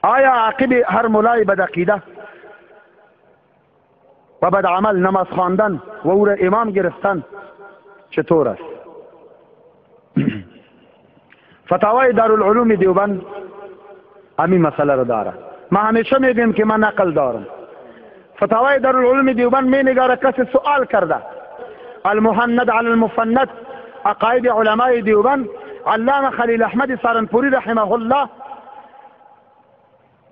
آیا عاقب هر مولای بد عقیده و بد عمل نماز خواندن و او را امام گرفتن چطور است؟ فتاوای دارالعلوم دیوبند همین مسئله را داره. ما همیشه میگیم که من نقل دارم. فتاوای دارالعلوم دیوبند می نگاره کسی سوال کرده المهند علی المفند عقاید علمای دیوبند علامه خلیل احمد سارنپوری رحمه الله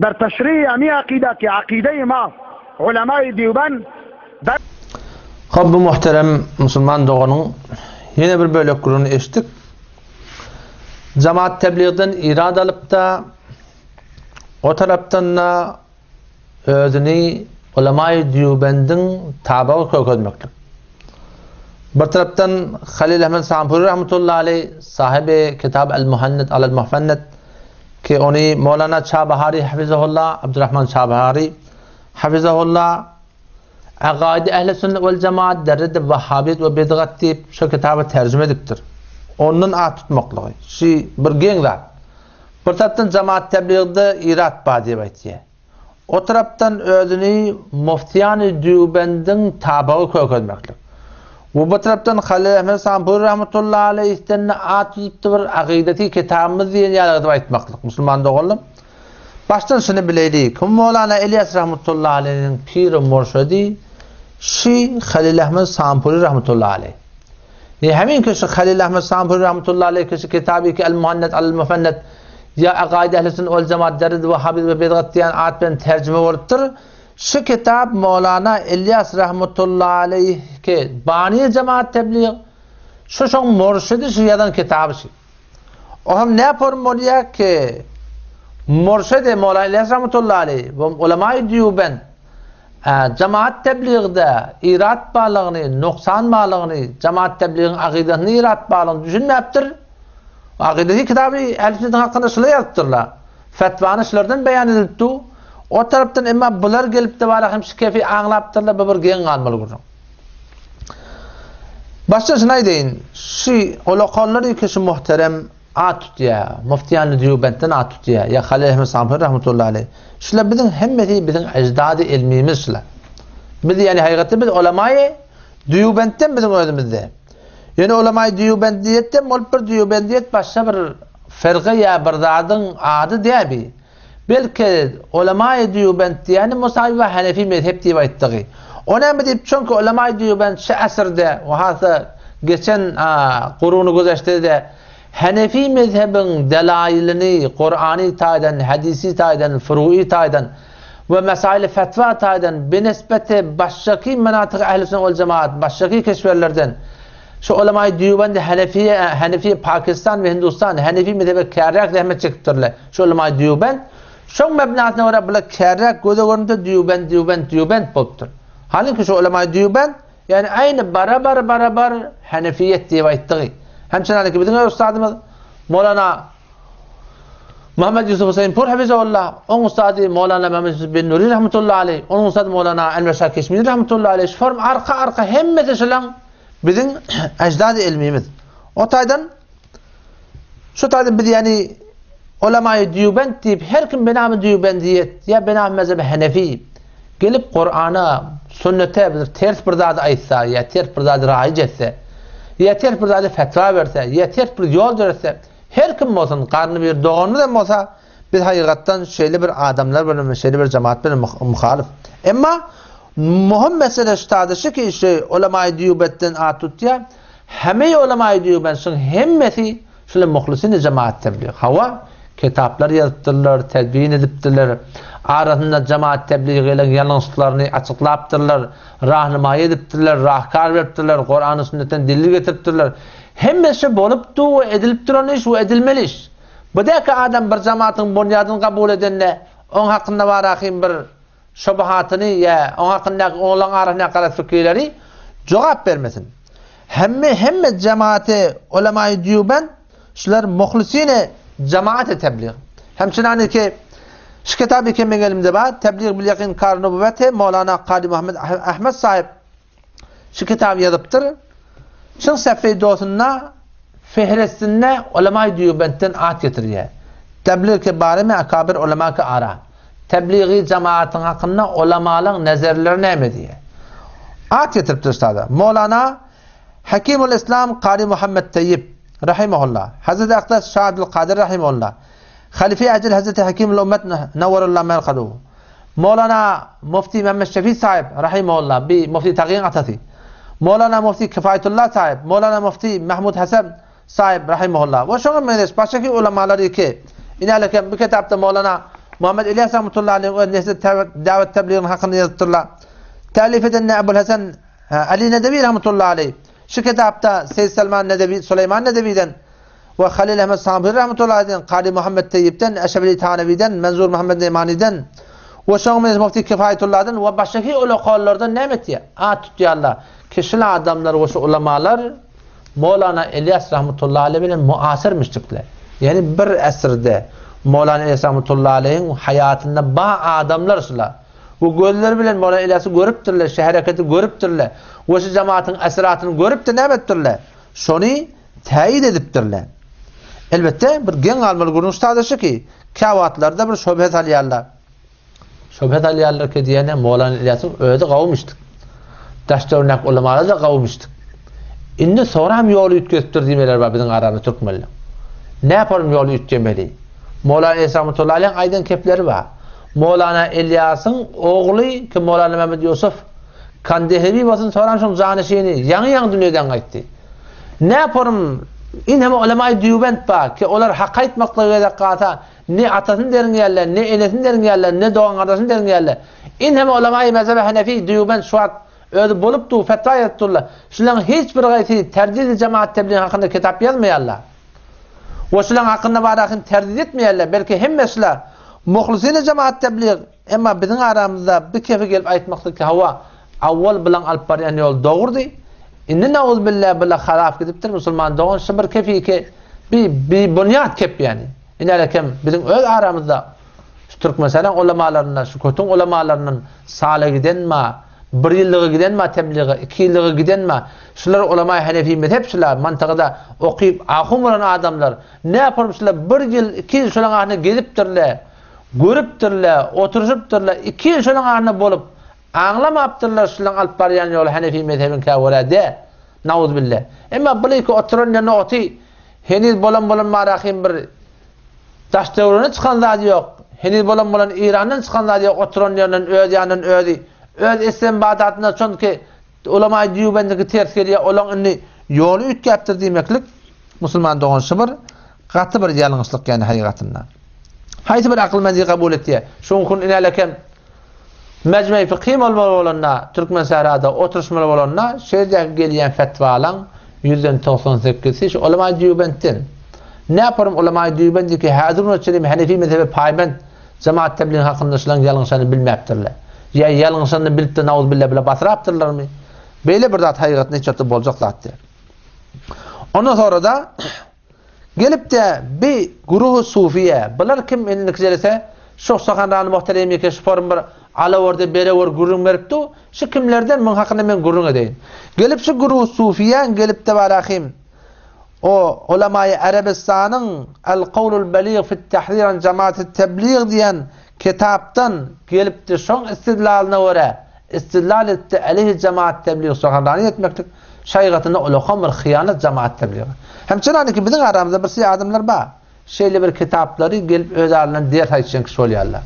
در تشریح امی عقیده که عقیده ما علمای دیوبند در Hop bu muhterem musulman doganyň ýene bir bölek gürrüňini eşitdik. Jamaat tebligden irad alyp-da, o tarapdan-da özüni ulamaý Dýubendiň tabagy kökezmeklik. Bir tarapdan Halil Ahmed Sampuri rahmetullahi aleý sahibi kitab El-Muhanned alel-Muhfenned ki ony Mowlana Çabahary hafizahullah, Abdurrahman Çabahary hafizahullah Agaidi Ehli Sünnet wel Jemaat der-reddi Wahhabiýet we Bidgat diýip şo kitaby terjime edipdir. Ondan at tutmaklygy. Şi bir geň zat. Bir tarapdan jemaat tebligde irat bar diýip aýtýar. O tarapdan özüni Muftiýany Dýubendiň tabygy kökezmeklik. We bu tarapdan Halil Ahmed Sampuri rahmetullahi aleýhden at tutupdy bir akydeti kitabymyz diýen ýaly edip aýtmaklyk. Musulman doganlarym, başdan şuny bileýli, kim Mowlana Elýas rahmetullahi aleýhiniň piri murşydy şi Halil Ahmed Sampuri rahmetullahi aleýh. Ne heminki şu Halil Ahmed Sampuri rahmetullahi aleýh kişi kitaby ki El-Muhanned alel-Mufenned ýa Akaid Ehli Sünnet wal Jemaat der-red Wahhabizm we Bidgat diýen at bilen terjime bolupdyr. Şu kitap Mowlana Ilýas rahmetullahi aleýh ki bani jemaat teblig şu şoň murşidi şu ýazan kitaby şu. O hem ne form bolýar ki murşidi Mowlana Ilýas rahmetullahi aleýh we ulamaý Dýubend Jemaat tebligde irat barlygyny, noksan barlygyny, jemaat tebligiň akydasynda irat barlygyny düşünmäpdir. Akydasy kitaby Ähli Sünnetiň hakynda şular ýazypdyrlar. Fetwany şulardan beýan edilipdi. O tarapdan emma bular gelipdi bara hem şu kefi aňlapdyrlar, bu bir geň galmaly gürrüň. Başdan şuny aýdaýyn, şu ulakanlar ki şu muhterem At tutýar. Muftiýany Dýubentden at tutýar. Ýa Halil Ahmet Samhyr rahmetullahi aleýh. Şular biziň hemmesi biziň eždady ilmimiz şular. Biz ýani hakykatda biz ulamaýy Dýubentden biziň özümizde. Ýöne ulamaýy Dýubendiýetden bolup bir Dýubendiýet başga bir firga ýa bir zadyň ady däl bi. Belki ulamaýy Dýubent diýeni Musaýy we Hanefi mezhep diýip aýtdygy. O näme diýip, çünki ulamaýy Dýubent şu asyrda we hasa geçen guruny güzeşde-de Hanefi mezhebiň delaýylyny Kurany taýdan, hadisi taýdan, furuýy taýdan we mesaýyly fetwa taýdan binisbeti başgaky menatyk ähli sünnet wal jemaat başgaky keşwerlerden şu ulamaýy Dýubendi Hanefiýe Hanefi Pakistan we Hindustan Hanefi mezhebe kärräk zähmet çekipdirler. Şu ulamaýy Dýubend şoň mebnasyna görä bular kärräk göze görünse Dýubend Dýubend Dýubend bolupdyr. Halynki şu ulamaýy Dýubend Ýagny aýny barabar barabar Hanefiýet diýip aýtdygy. Hemçinaniki biziň öz ustadymyz Molana Muhammed Ýusuf Huseýnpur hafizahullah, oň ustady Molana Mehmet Ýusuf bin Nuri rahmetullahi aleýh, onuň ustady Molana Enwer Şah Keşmiri rahmetullahi aleýh, şu form arka arka hemmesi şulaň biziň eždady ilmimiz. O taýdan Şu taýdan biz ýagny ulamaýy Dýubend diýip her kim benamy Dýubendiýet ýa benamy mezhebi Hanefi gelip Kurana, sünnete bir ters bir zady aýtsa ýa ters bir zady raýyj etse ýa ters bir zady fetwa berse ýa ters bir ýol döretse her kim bolsun garny bir doganymyz hem bolsa biz hakykatdan şeýle bir adamlar bilen we şeýle bir jemaat bilen muhalyf. Emma möhüm mesele şu taýda şu ki şu ulamaýy Dýubendden at tutýar Hemme ulamaýy Dýubensiň hemmesi şule muhlysyny jemaat teblig. Hawa, kitaplar ýazypdyrlar, tedwin edipdirler. Arasynda jemaat tebligylaryň ýalňyşlyklaryny açyklapdyrlar, rahnymaýy edipdirler, rahkar beripdirler, Kurany sünnetden delil getiripdirler. Hemmesi bolupdy we edilip duran iş we edilmeli iş. Bu däki adam bir jemaatyň bunýadyny kabul edende, oň hakynda barahym bir şubuhatyny ýa oň hakyndaky olaň arasyndaky galat fikirleri jogap bermesin. Hemme hemme jemaate ulemaýy Dýubend şular muhlisine jemaate teblig. Hem çynany ki şu kitaby ki meň elimde bar Teblig bil ýakyn kar nubuwwete Mowlana Kady Muhammed Ahmed sahyp Şu kitaby ýazypdyr. Şyh Sefeý dosunda fehrestinde Ulemaý Dýubentden at getirýär. Teblig ke bare me akabir ulema ke ara. Tebligi jemaatyň hakynda ulamalaň nezerleri näme diýýär. At getiripdir ustada. Molana Hakimul Islam Kary Muhammed Tayyip rahimehullah, Hazreti Akdas Şah Abdülkadir rahimehullah, Halife Ejel Hazreti Hakimul Ummet Nawwarullah Merkaduhu, Molana Mufti Mehmet Şefi Sahib rahimehullah, bi Mufti Tagyň atasy, Molana Mufti Kifayetullah Sahib, Molana Mufti Mahmud Hasan Sahib rahimehullah we şoňa meňzeş başga ulamalar iki. Inälekem bu kitapda Molana Muhammed İlyas rahmetullahi aleyhiň öz nesli dawet tebligiň hakynda ýazypdyrlar. Tälif eden Ebul Hasan Ali Nedewi rahmetullahi aleyh. Şu kitapda Seýid Salman Nedewi, Süleýman Nedewiden we Halil Ahmed Sabir rahmetullahi aleyhden, Kary Muhammed Teýýipden, Eşref Ali Tanewiden, Menzur Muhammed Nemaniden we şoňa meňzeş Mufti Kifaýetullahdan we başga ulakallardan näme etýär? At tutýarlar. Ki şul adamlar we şu ulamalar Molana Elýas rahmetullahi aleyh bilen muasir müşrikler. Ýagny bir esirde Molana Elýas rahmetullahi aleyhiň haýatynda ba adamlar şular. We gözleri bilen Molana Elýasy görüpdirler, şu hereketi görüpdirler. We şu jemaatyň esratyny görüp-de näme etdirler? Şony täýit edipdirler. Elbetde, bir geň galmaly gürrüň şu şu ki, käwagtlarda bir şöbhe salýarlar. Şöbhe salýarlar ki diýene Molana Ilýasyň özi gawumyşdyk. Daş-töweregindäki ulamalar-da gawumyşdyk. Indi soňra hem ýoly üýtgedipdir diýmeler bar biziň aramyzda türkmenleň. Näparum ýoly üýtgemeli? Molana Ilýas rahmetullahi aleyhiň aýdan kepleri bar. Molana Ilýasyň ogly ki Molana Mehmet Ýusuf Kandehewi bolsun soňra şoň janyşyny ýaňy-ýaňy dünýeden gaýtdy. Näparum inheme ulemaý Dýubent bar ki olar hak aýtmaklyga gezek galsa Ne atasyny derňeýärler, ne enesini derňeýärler, ne dogan-gardaşyny derňeýärler. Inheme ulamaýy mezhebi Hanefi, Dýubent şu wagt özi bolup dur, fetwa ýazyp durlar. Şularyň hiç bir gaýsy terdidi jemaat tebliğ hakynda kitap ýazmaýarlar. We şularyň hakynda barahyn terdid etmeýärler. Belki hemme şular muhlisini jemaat tebliğ, emma biziň aramyzda bir kefi gelip aýtmaklyk ki hawa, awwal bilen alyp barýan ýol dogrudy. Indi nauzbillah bile harap gidipdir musulman dogan şu bir kefi ki bi bi bunýat kep ýani. Inälekem biziň öz aramyzda şu Türkmenistanyň ulamalaryndan, şu kötüň ulamalaryndan sala giden ma, bir ýyllyga giden ma tebliga, iki ýyllyga giden ma, şular ulama Hanefi mezhep şular mantygada okyp ahun bolan adamlar, näpurm şular bir ýyl, iki ýyl şolaň arasynda gezipdirler, görüpdirler, oturyşypdyrlar, iki ýyl şolaň arasynda bolup, aňlamapdyrlar şulaň alyp barýan ýoly Hanefi mezhebiňkä görä dä. Nauzbille. Emma bulyky oturan ýerinde oty Heniz bolan bolan marahym bir daş töweregine çykan zady ýok. Heniz bolan bolan Irandan çykan zady ýok. Oturan ýerinden öz ýanyndan özi öz istinbatatynda çünki ulamaý Dýubendiki ters gelýär. Olaň indi ýoly üýtgäpdir diýmeklik musulman dogan şu bir gaty bir ýalňyşlyk ýani hakykatynda. Haýsy bir akyl menzi kabul etýär? Şuň kun inälekem Mejmei fykhy bolmaly bolanda, Türkmen sährada oturyşmaly bolanda, şeýdäki gelýän fetwalaň ýüzden 90 sekizsi şu ulamaý Dýubentden. Näparum ulamaý Dýubendiki häzir güne çenli Hanefi mezhebe paýbent jemaat tebliğ hakynda şulaň ýalňyşanyny bilmäpdirler. Ýa ýalňyşanyny bilip-de nauzbilla bile basyrapdyrlarmy? Beýle bir zat hakykat hiç wagtda boljak zat däl. Ondan sonra-da Gelip-de bi guruhy sufiýe, bular kim indiki jelese, şoh Sohanrany muhteremike şu forum bir alawerde berewer gürrüň beripdi, şu kimlerden muň hakynda men gürrüň edeýin. Gelip şu guruhy sufiýäň gelip-de barahym o ulamaýy Arabystanyň El kowlul belig fit tahzir an jamaati teblig diýen kitapdan gelipdi şoň istidlalyna görä Istidlal etdi aleýhi jemaat teblig sohanrany etmeklik şaýgatynda ulakan bir hyýanat jemaat tebligy. Hem çynanyki biziň aramyzda bir sy adamlar bar. Şeýle bir kitaplary gelip öz aralarynda ders aýtjak kişi bolýarlar.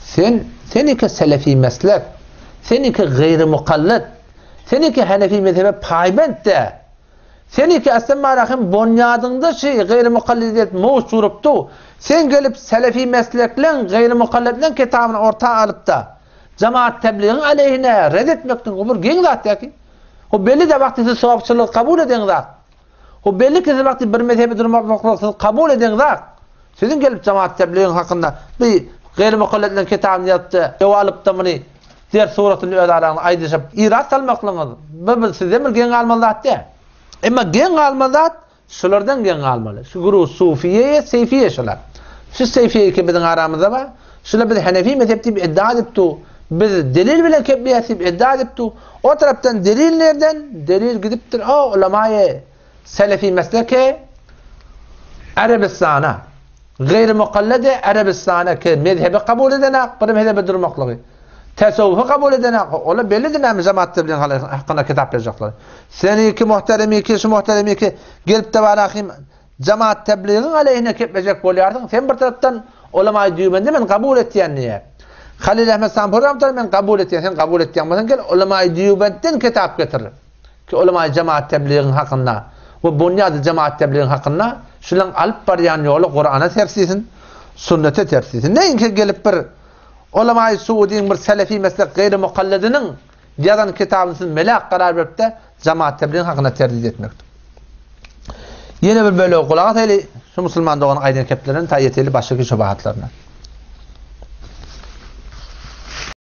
Sen seniki selefi meslek, seniki gaýry mukallit, seniki hanefi mezhebe paýbent däl. Seniki aslan barahym bonýadyňda şi gaýry mukallidiýet mowç urupdy. Sen gelip selefi meslekleň gaýry mukallitleň kitabyny orta alypda Jemaat tebligiň aleýhine red etmekden o bir geň zat ýa ki. O belli de wagty siz sowapçylygy kabul eden zat. O belli ki siz wagty bir mezhebi durmaklygy siz kabul eden zat. Siziň gelip jemaat tebligiň hakynda bir gaýry mukallitleriň kitabyny ýazypdy, ew alypdy muny ders suratyny öz araňyzda aýdyşyp, irat salmaklygyňyz bu bir sizden bir geň galmaly zat däl. Emma geň galmaly zat Şulardan geň galmaly. Şu guruh sufiýe, seýfiýe şular. Şu seýfiýe ki biziň aramyzda bar. Şular biz Hanefi mezhep diýip iddia edip dur. Biz delil bilen kepleýäs diýip iddia edip dur. O tarapdan delil nerden? Delil gidipdir o ulamaýy selefi mesleke Arabistana. Gaýry mukallede Arabystana ki mezhebi kabul edenak, bir mezhebe durmaklygy. Tesawwufy kabul edenak, ola bellidir näme jemaat tebligiň hakynda kitap ýazjaklar. Seni ki muhteremi ki şu muhteremi ki gelip de barahim jemaat tebligiň aleýhine keplejek bolýarsyň, sen bir tarapdan ulamaý düwmende men kabul etýän diýýär. Halil Ahmet Sampur rahmetullah men kabul etýän, sen kabul etýän bolsaň gel ulamaý düwbentden kitap getir. Ki ulamaý jemaat tebligiň hakynda we bunýady jemaat tebligiň hakynda şulaň alyp barýan ýoly Kurana ters diýsin, sünnete ters diýsin. Näinki gelip bir ulamaý Suudyň bir selefi meslek gaýry mukallidynyň ýazan kitabyny siz melak karar beripde jemaat tebligiň hakynda terdit etmekdir. Ýene bir bölegi gulak asaýly, şu musulman doganyň aýdan keplerini taý eteli başga şubahatlaryna.